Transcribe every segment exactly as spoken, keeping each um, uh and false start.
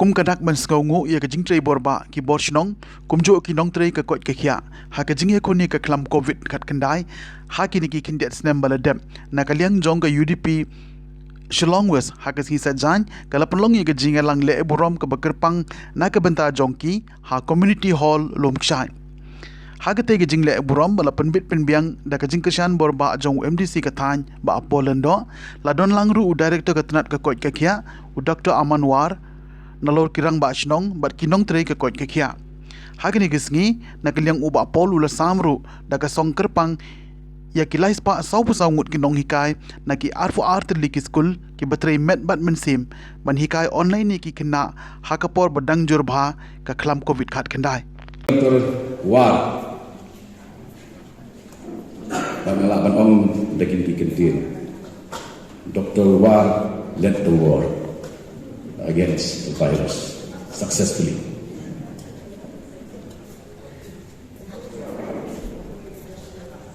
Kum ka dak ban sngewnguh ïa ka jingtrei bor bah ki bor shnong, kumjuh ki nongtrei ka koit ka khiah ha ka jingïakhun ïa ka khlam covid khatkhyndai ha kine ki khyndiat snem ba la dep, na ka liang jong ka U D P Shillong West ha ka sngi Saitjaiñ, ka la pynlong ïa ka jingïalang leh burom kaba kyrpang na ka bynta jong ki ha Community Hall Lumkshai. Ha katei ka jingleh burom ba la pynbit pynbiang da ka jingkyrshan bor bah jong u M D C ka thaiñ Bah Paul Lyngdoh, la don lang ruh u Director ka tnat ka koit ka khiah, u Doctor Aman War, nalor ki rangbah shnong bad ki nongtrei ka koit ka khiah. Ha kane ka sngi, na ka liang u Bah Paul u la sam ruh da ka song kyrpang ïa ki lai spah sawphew saw ngut ki nonghikai na ki arphew ar tylli ki skul kiba trei met bad mynsiem ban hikai online ïa ki khynnah ha ka por ba dang jur bha ka khlam covid khatkhyndai. Doctor War, ba nga lah ban ong da kine ki kyntien. Doctor War led the war against the virus successfully.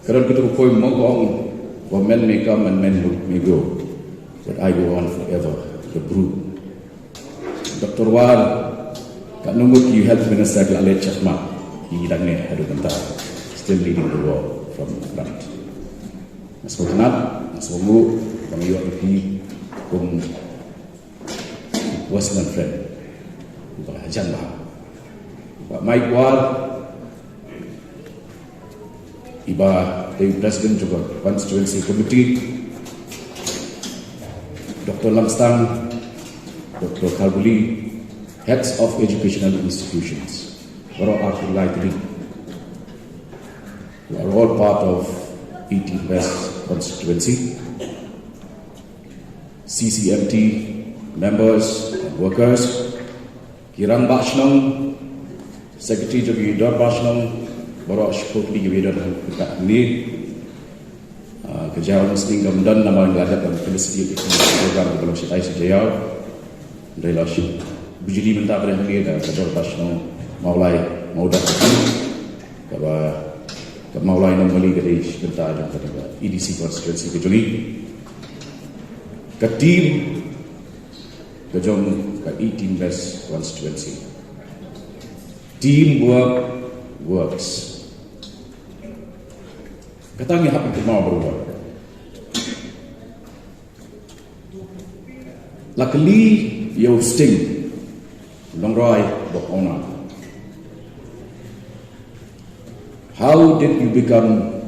Ka don katu ka poem mo ka ong, "For men may come and men may go, but I go on forever, the brute." Doctor War, katno ngut ki health minister ki la leit shakhmat, ki dang neh haduh mynta, still leading the war from the front. Nga sngewtynnat, nga sngewnguh ba nga ïoh ïa phi kum Western friend uba hajan bha. Bah Mike War, iba dei president jong ka constituency committee, Doctor Langstang, Doctor Kharbuli, heads of educational institutions, baroh arphew lai tylli, who are all part of eighteen West constituency, C C M T members and workers, ki rangbah shnong, secretary jong ki dorbar shnong, baroh shiphew tylli kiba don ha kane. Ah, ka jia u sting kam don namar nga la dep ban felicitate ïa ki program kaba long shatai sha jia. Hynrei la shu bujli mynta ba dei hangne da ka dorbar shnong Mawlai Mawdat, kaba ka Mawlai Nongmali ka dei shi bynta jong ka E D C constituency ka jong ngi. Ka team ka jong ka eighteen West constituency. Teamwork works. Kata ngi hap ban kynmaw baroh. La kylli ïa u Sting, u nongrwai ba ong, "How did you become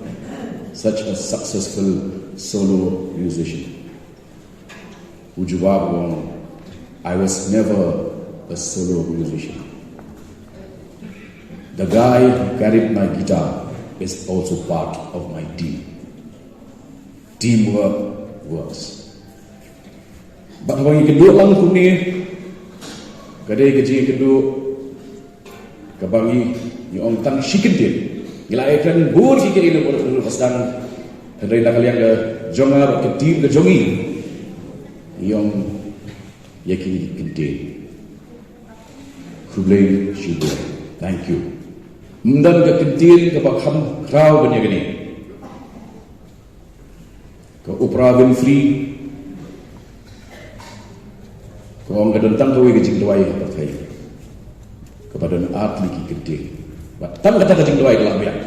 such a successful solo musician?" U jubab u ong, "I was never a solo musician. The guy who carried my guitar is also part of my team. Teamwork works." Bad haba ngi kynduh lang kumne, ka dei ka jingkynduh kaba ngi, ngi ong tang shi kyntien. Ngi la ïakren bun shi kyntien na ka por ba sdang. Hynrei na ka liang ka jong nga bad ka team ka jong ngi, ngi ong ïa kine ki kyntien. Khublei shibun. Thank you. Ym don ka kyntien kaba kham khraw ban ïa kane. Ka Oprah Winfrey ka ong ka don tang kawei ka jingduwai ha pyrthei kaba don ar tylli ki kyntien. Bad tang kata ka jingduwai ka la biang.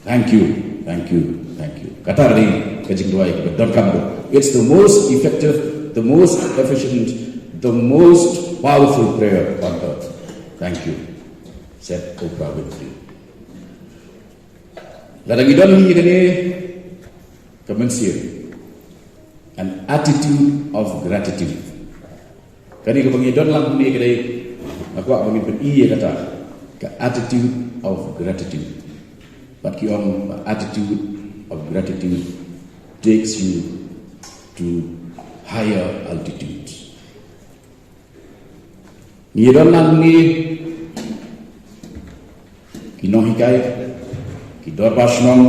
Thank you, thank you, thank you. Kata ka dei ka jingduwai kaba donkam. It's the most effective, the most efficient, the most powerful prayer on earth. Thank you, said Oprah Winfrey. Lada ngi don hi kane ka mynsiem, an attitude of gratitude. Kane kaba ngi don lang hangne ka dei, nga kwah ba ngin pyni ïa kata ka attitude of gratitude. Bad ki ong ba attitude of gratitude takes you to higher altitudes. Ngi don lang hangne ki nonghikai, ki dorbar shnong,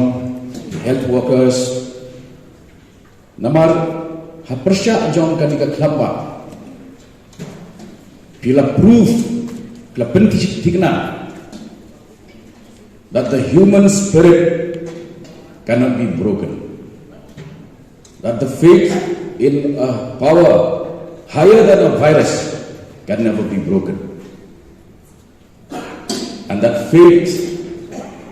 ki health workers, namar ha pyrshah jong kane ka khlapbah, phi la prove, phi la pynthikna that the human spirit cannot be broken. That the faith in a power higher than a virus can never be broken. And that faith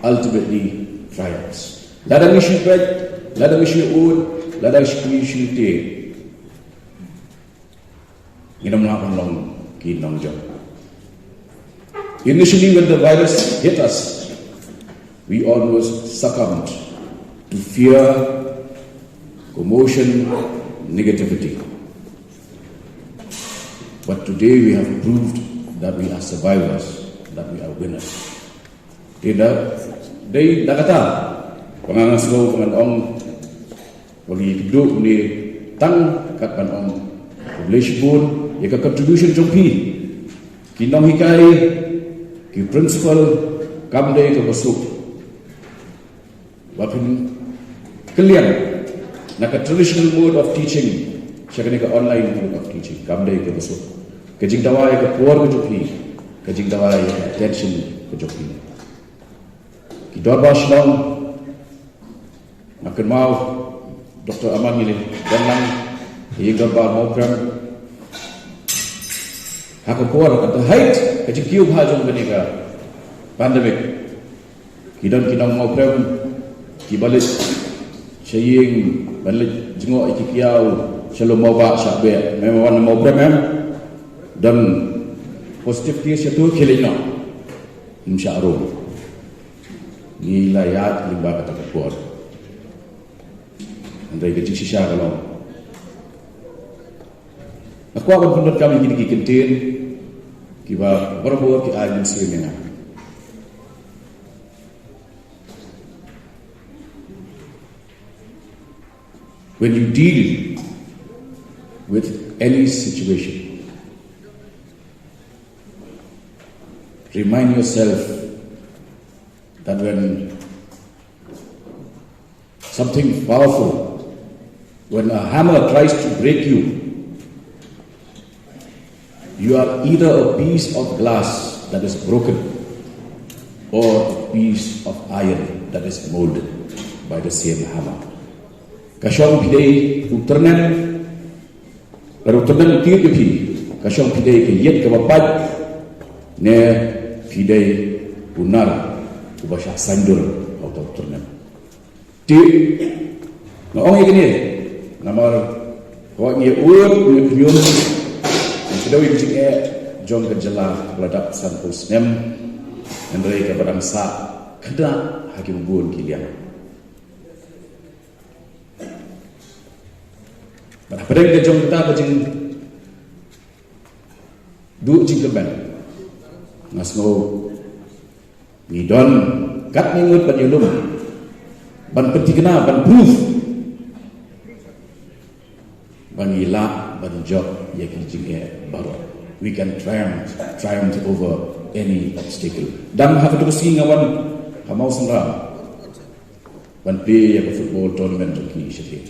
ultimately triumphs. Lada ngi shu peit, lada ngi shu ud, lada ngi shu te, ngin ym lah ban long ki nongjop. Initially, when the virus hit us, we almost succumbed to fear, commotion, negativity. But today we have proved that we are survivors, that we are winners. Te da, dei da kata, ba nga sngew ba ngan ong, ba ngi kdup ni tang kat ban ong khublei shibun ïa ka contribution jong phi, ki nonghikai, ki principal, kam dei kaba suk ba phin kylliang na ka traditional mode of teaching sha kane ka online mode of teaching. Kam dei kaba suk. Ka jingdawa ïa ka por ka jong phi, ka jingdawa ïa ka attention ka jong phi. Ki dorbar shnong, nga kynmaw Doctor Aman ngi la don lang ha ïing dorbar Mawprem ha ka por, at the height ka jingkiew bha jong kane ka pandemic. Ki don ki nong Mawprem kiba leit sha ïing ban leit jngoh ïa ki kiaw sha lum Mawbah, shah beh. Mem wan Mawprem em, don positive case shato, khie leit noh. Ym shah rung. Ngi la ïaid lyngba kata ka por. Hynrei ka jingshisha ka long, nga kwah ban pyndonkam ïa kine ki kyntien kiba barabor ki ai mynsiem ïa nga. When you deal with any situation, remind yourself that when something powerful, when a hammer tries to break you, you are either a piece of glass that is broken or a piece of iron that is molded by the same hammer. Ka shong phi dei u tyrnem, ka u tyrnem u tied ïa phi, ka shong phi dei ka ïit kaba pait, ne phi dei u nar uba shah saiñdur ha uta u tyrnem. Te nga ong ïa kine namar ka wat ngi ud ngi pynïoh ngi kdew ïa ka jingeh jong ka jylla ba la dap sanphew snem, hynrei kaba dang sah khynnah ha kiba bun ki liang. Bad hapdeng ka jong kata ka jingduh jingkyrmen, nga sngew ngi don katne ngut ban ïalum, ban pynthikna, ban proof ba ngi lah ban jop ïa ki jingeh baroh. We can triumph, triumph over any obstacle. Dang ha kato ka sngi nga wan ha Mawsynram ban plie ïa ka football tournament jong ki shatei.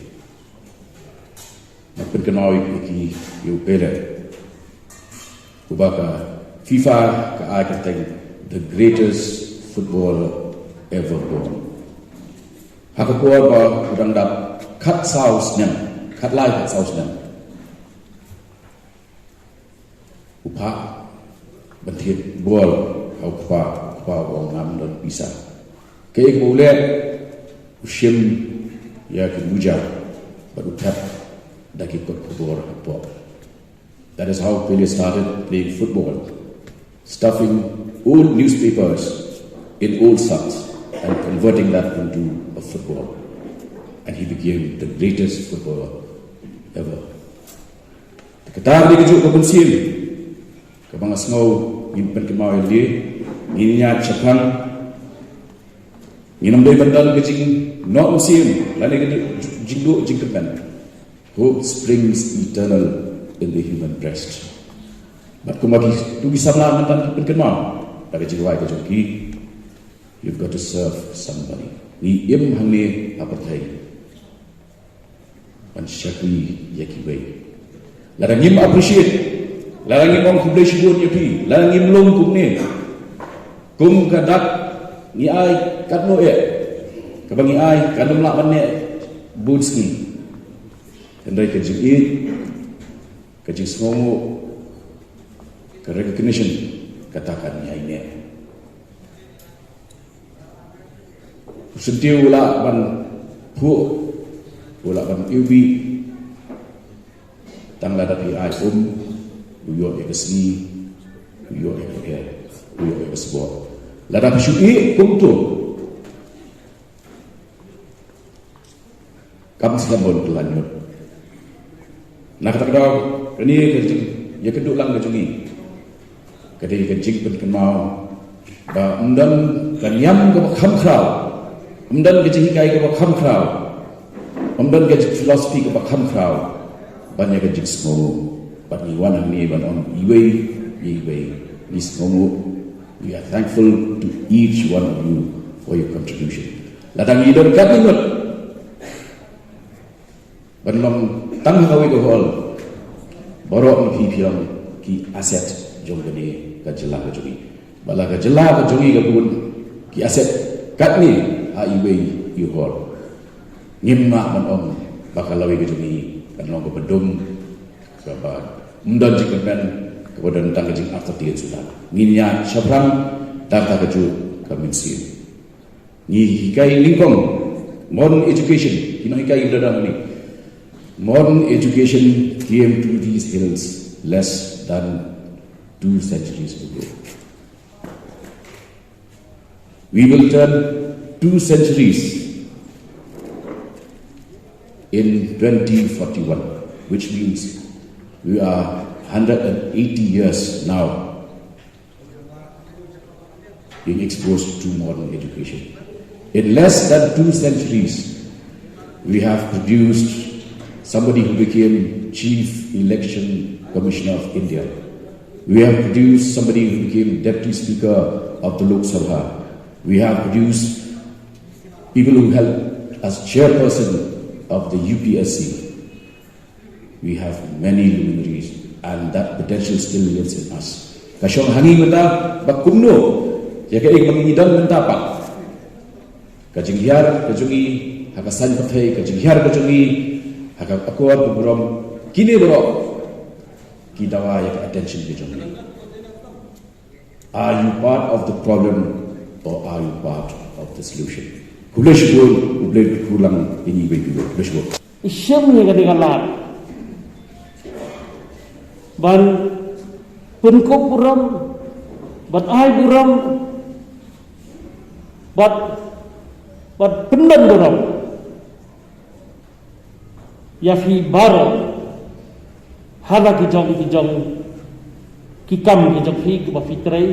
Nga pynkynmaw ïa ki, ïa u Pele, uba ka FIFA ka ai kyrteng the greatest footballer ever born. Ha ka por ba u dang dap khatsaw snem, khatlai khatsaw snem, u phah ban thied bol ha u kpa, u kpa u ong ngam don pisa. Kaei kaba u leh, u shim ïa ki muja bad u thep da ki kot khubor hapoh. That is how Pele started playing football, stuffing old newspapers in old sacks and converting that into a football. And he became the greatest footballer ever. Te kata ka dei kajuh ka mynsiem kaba nga sngew ngin pynkynmaw ïa lade, ngin ïaid shaphang. Ngin ym dei ban don ka jingnoh mynsiem lane ka jingduh jingkyrmen. Hope springs eternal in the human breast. Bad kumba kito ki samla mynta ki pynkynmaw da ka jingrwai ka jong ki, you've got to serve somebody. Ngi im hangne ha pyrthei ban shakri ïa kiwei. Lada ngim appreciate, lada ngim ong khublei shibun ïa phi, lada ngim lum kumne, kum ka dak ngi ai katno eh, kaba ngi ai kan ym lah ban neh bun sngi. Hynrei ka jingïeit, ka jingsngewnguh, Ka recognition kata kan ïai neh. U syntiew u lah ban phuh, u lah ban iwbih. Tang lada phi ai um, u ïoh ïa ka sngi, u ïoh ïa ka her, u ïoh ïa ka sbor. Lada phi shu ïeh kumto, kam slem ban kylla ñiut. Na kata ka daw, kane ka jing, ïa ka duh lang ka jong ngi. Ka dei ka jingpynkynmaw ba ym don ka niam kaba kham khraw, ym don ka jinghikai kaba kham khraw, ym don ka philosophy kaba kham khraw ban ïa ka jingsngewnguh. Bad ngi wan hangne ban ong iwei ïa iwei, ngi sngewnguh. We are thankful to each one of you for your contribution. Lada ngi don katne ngut ban long tang ha kawei ka hall, baroh ma phi phi long ki asset jong kane ka jylla ka jong ngi. Ba la ka jylla ka jong ngi ka bun ki asset katne ha iwei i hall, ngim lah ban ong ba ka lawei ka jong ngi kan long kaba dum, kaba ym don jingkyrmen, kaba don tang ka jingartatien suda. Ngin ïaid shaphrang da kata kajuh ka mynsiem. Ngi hikai nyngkong, modern education, ki nonghikai ki ba don hangne. Modern education came to these hills less than two centuries ago. We will turn two centuries in twenty forty-one, which means we are hundred and eighty years now being exposed to modern education. In less than two centuries, we have produced somebody who became Chief Election Commissioner of India. We have produced somebody who became Deputy Speaker of the Lok Sabha. We have produced people who helped as chairperson of the U P S C. We have many luminaries and that potential still lives in us. Ka shong ha ngi mynta ba kumno ïa kaei ba ngi don mynta pat, ka jinghiar ka jong ngi ha ka saiñ pyrthei, ka jinghiar ka jong ngi ha ka akor burom, kine baroh ki dawa ïa ka attention ka jong ngi. Are you part of the problem or are you part of the solution? Khublei shibun, khublei shibun lang ïa ngi iwei pa iwei. Khublei shibun. I shim ïa kane ka lad ban pynkup burom, ban ai burom, ban, ban pyndon burom ïa phi baroh ha la ki jong ki jong ki kam ki jong phi kiba phi trei.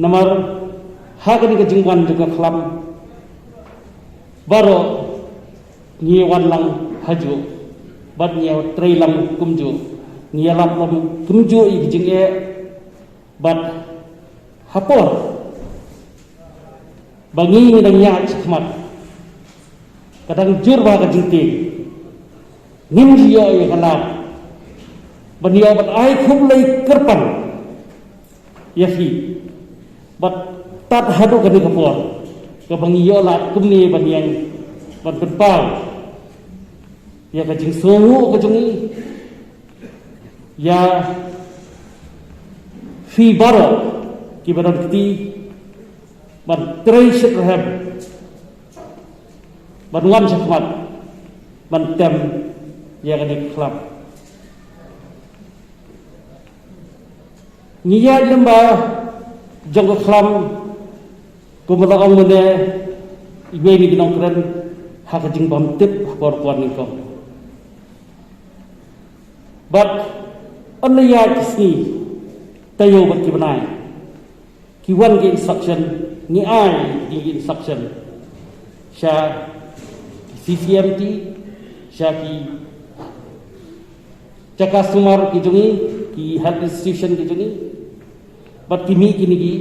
Namar ha kane ka jingwan jong ka khlam baroh ngi wan lang hajuh bad ngi trei lang kumjuh, ngi lap lang kumjuh ïa ki jingeh. Bad ha por ba ngi ngi dang ïaid shakhmat, ka dang jur bha ka jingtieng, ngim ju ïoh ïa ka lad ban ïoh ban ai khublei kyrpang ïa phi. Bad tad haduh kane ka por kaba ngi ïoh lad kumne ban ïeng ban pynpaw ïa ka jingsngewnguh ka jong ngi ïa phi baroh kiba don kti ban trei shitrhem ban wan shakhmat ban tem ïa kane ka khlam. Ngi ïaid lyngba jong ka khlam kumba la ong mynne iwei na ki nongkren ha ka jingbymtip ha por kwar nyngkong. Bad ynda ïaid ki sngi, taïew bad ki bnai, ki wan ki instruction, ngi ai ki instruction sha ki C C M T, sha ki jaka sumar ki jong ngi, ki health institution ki jong ngi, bad ki mih kine ki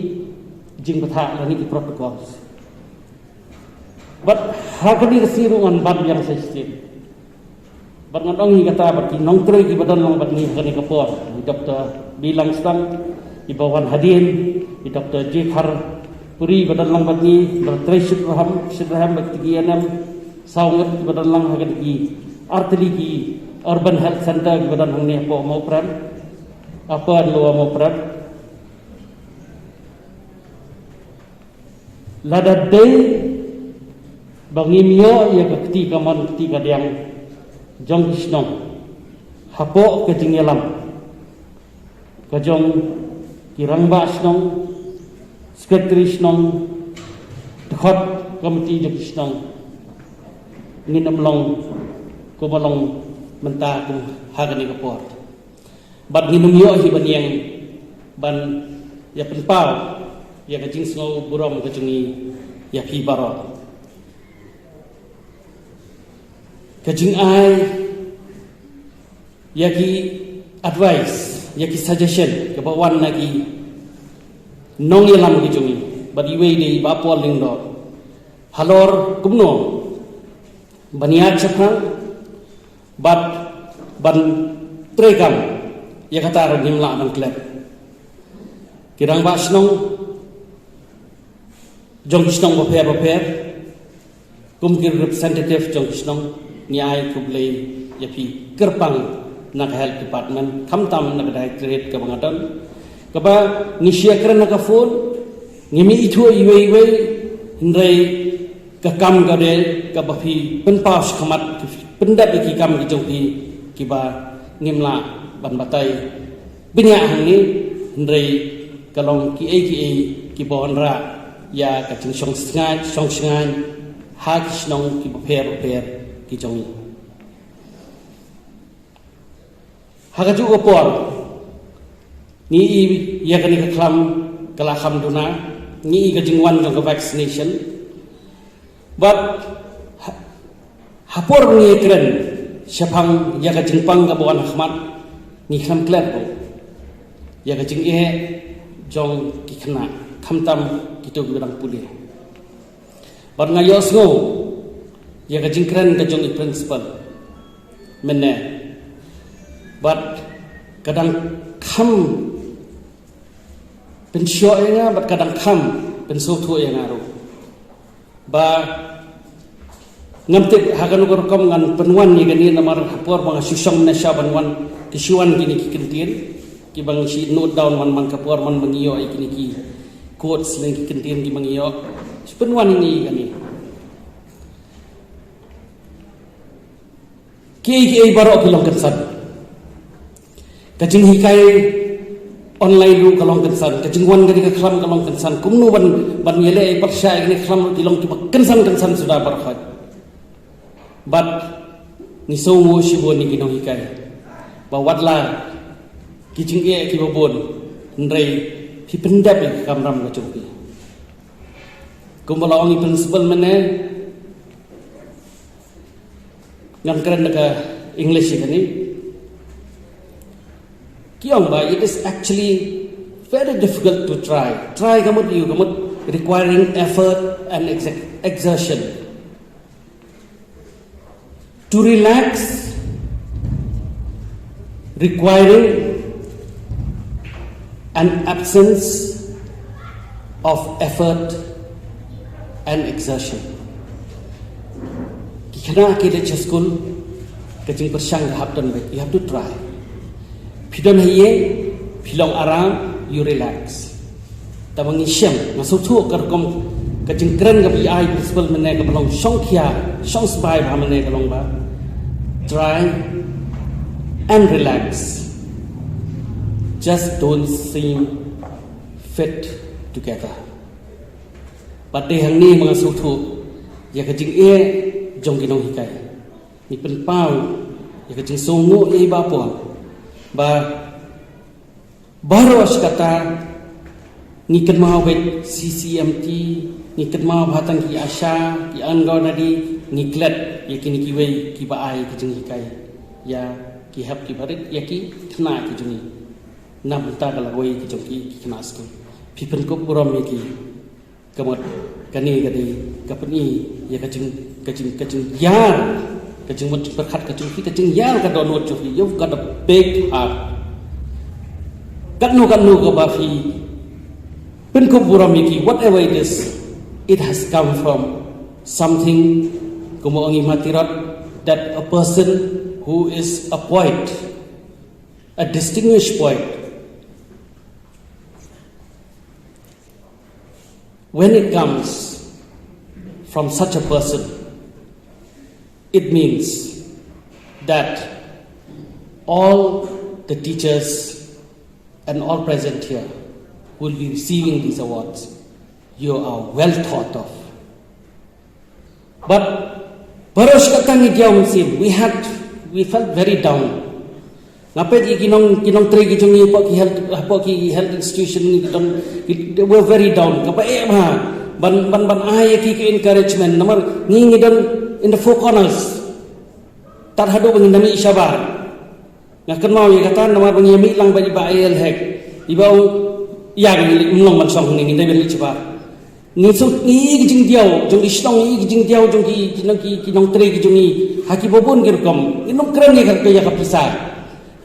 jingbthah lane ki protocols. Bad ha kane ka sngi ruh ngan ban biang sa shisien. Bad ngan ong ïa kata bad ki nongtrei kiba don lang bad ngi ha kane ka por, i Doctor B. Langstang iba wan hadien, i Doctor J. Kharpuri iba don lang bad ngi, iba trei shitrhem, shitrhem bad ki A N M saw ngut kiba don lang ha kane ki artylli ki Urban Health Centre kiba don hangne hapoh Mawprem. Upper Lower Mawpret. Lada dei ba ngim ïoh ïa ka kti kamon kti kadiang jong ki shnong hapoh ka jingïalam ka jong ki rangbah shnong, secretary shnong, dkhot komiti jong ki shnong, ngin ym long kumba long mynta kum ha kane ka por. Bad ngin ym ïoh hi ban ïeng ban ïa pynpaw ïa ka jingsngew burom ka jong ngi ïa phi baroh. Ka jingai ïa ki advice, ïa ki suggestion kaba wan na ki nongïalam ki jong ngi, bad iwei dei Bah Paul Lyngdoh, halor kumno ban ïaid shaphang bad ban treikam ïa kata ruh ngim lah ban klet. Ki rangbah shnong jong ki shnong bapher bapher, kum ki representative jong ki shnong, ngi ai khublei ïa phi kyrpang na ka health department, khamtam na ka directorate kaba nga don, kaba ngi share kren na ka phone, ngim ithuh iwei iwei, hynrei ka kam ka dei kaba phi pynpaw shakhmat, phi pyndep ïa ki kam ki jong phi kiba ngim lah ban batai bniah hangne, hynrei ka long kiei kiei kiba wanrah ïa ka jingshong shngaiñ, shong shngaiñ ha ki shnong kiba pher bapher ki jong ngi. Ha kajuh ka por ngi i ïa kane ka khlam ka la kham duna, ngi i ka jingwan jong ka vaccination. Bad ha, ha por ngi kren shaphang ïa ka jingpang kaba wan ha khmat, ngi khlem klet ruh ïa ka jingeh jong ki khynnah, khamtam kito kiba dang pule. Bad nga ïohsngew ïa ka jingkren ka jong i principal mynne, bad ka dang kham pynshoh ïa nga, bad ka dang kham pynsngewthuh ïa nga ruh. Ba ngam tip ha kano ka rukom ngan pynwan ïa kane, namar ha por ba nga shu shong mynne sha ban wan, ki shu wan kine ki kyntien kiba ngi shu note down man man ka por, man ba ngi ïoh ïa kine ki quotes ne ki kyntien kiba ngi ïoh, shu pynwan ïa ngi ïa kane. Kiei kiei baroh ki long kynsan. Ka jinghikai online ruh ka long kynsan, ka jingwan kane ka khlam ka long kynsan, kumno ban, ban ïaleh ïa pyrshah ïa kane ka khlam ruh ki long kiba kynsan kynsan suda baroh. Bad ngi sngewnguh shibun ïa ki nonghikai ba watla ki jingeh kiba bun, hynrei phi pyndep ïa ka kamram ka jong phi. Kumba la ong i principal mynne, ngan kren da ka English ïa kane. Ki ong ba, it is actually very difficult to try. Try ka mut ïa u, ka mut requiring effort and exer-, exertion. To relax, requiring an absence of effort and exertion. Ki khynnah ki leit sha skul, ka jingpyrshang ka hap don beit, you have to try. Phi don ha ïing, phi long aram, you relax. Tangba ngi shem, nga sngewthuh ka rukom ka jingkren kaba i ai principal mynne kaba long shongkhia, shongsbai bha mynne ka long ba, try and relax just don't seem fit together. Bad dei hangne ba nga sngewthuh ïa ka jingeh jong ki nonghikai. Ngi pynpaw ïa ka jingsngewnguh ïa i Bah Paul ba baroh shi katta ngi kynmaw beit C C M T, ngi kynmaw bha tang ki ASHA, ki Anganwadi, ngi klet ïa kine kiwei kiba ai ka jinghikai ïa ki hep kiba rit ïa ki khynnah ki jong ngi. Na bynta ka lawei ki jong ki, ki khynnah skul, phi pynkup burom ïa ki. Ka mut kane ka dei ka pyni ïa ka jing, ka jing, ka jingïar, ka jingmut jingpyrkhat ka jong phi, ka jingïar ka dohnud jong phi. You've got a big heart. Katno katno kaba phi pynkup burom ïa ki, whatever it is, it has come from something, kumba ong i Mati Road, that a person who is a poet, a distinguished poet, When it comes from such a person, it means that all the teachers and all present here will be receiving these awards. You are well thought of. But baroh shi katta ngi diaw mynsiem, we had, we felt very down. Nga peit ïa ki nong, ki nongtrei ki jong ngi hapoh ki health, hapoh ki health institution ngi ki don, ki, they were very down. Nga peit eh bha ban, ban, ban ai ïa ki, ki encouragement. Namar ngi, ngi don in the four corners. Tad haduh ba ngin da mih shabar. Nga kynmaw ïa kata namar ba ngi ïa mih lang bad i Bah A L Hek. I Bah u ïa ngi leit, ym long ban shong hangne, ngi dei ban leit shabar. Ngi shu ngi ïohi ki jingdiaw jong ki shnong, ngi ïohi ki jingdiaw jong ki, ki nong, ki, ki nongtrei ki jong ngi ha kiba bun ki rukom. Ngim kren ïa ka, ïa ka pisa.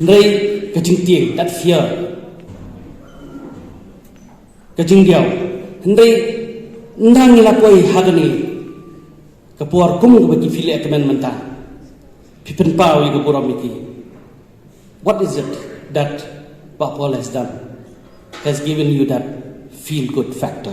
Hynrei ka jingtieng, that fear, ka jingdiaw. Hynrei ynda ngi la poi ha kane ka por kum kaba ki phi leh kmen mynta, phi pynpaw ïa ka burom ïa ki. What is it that Bah Paul has done, has given you that feel good factor?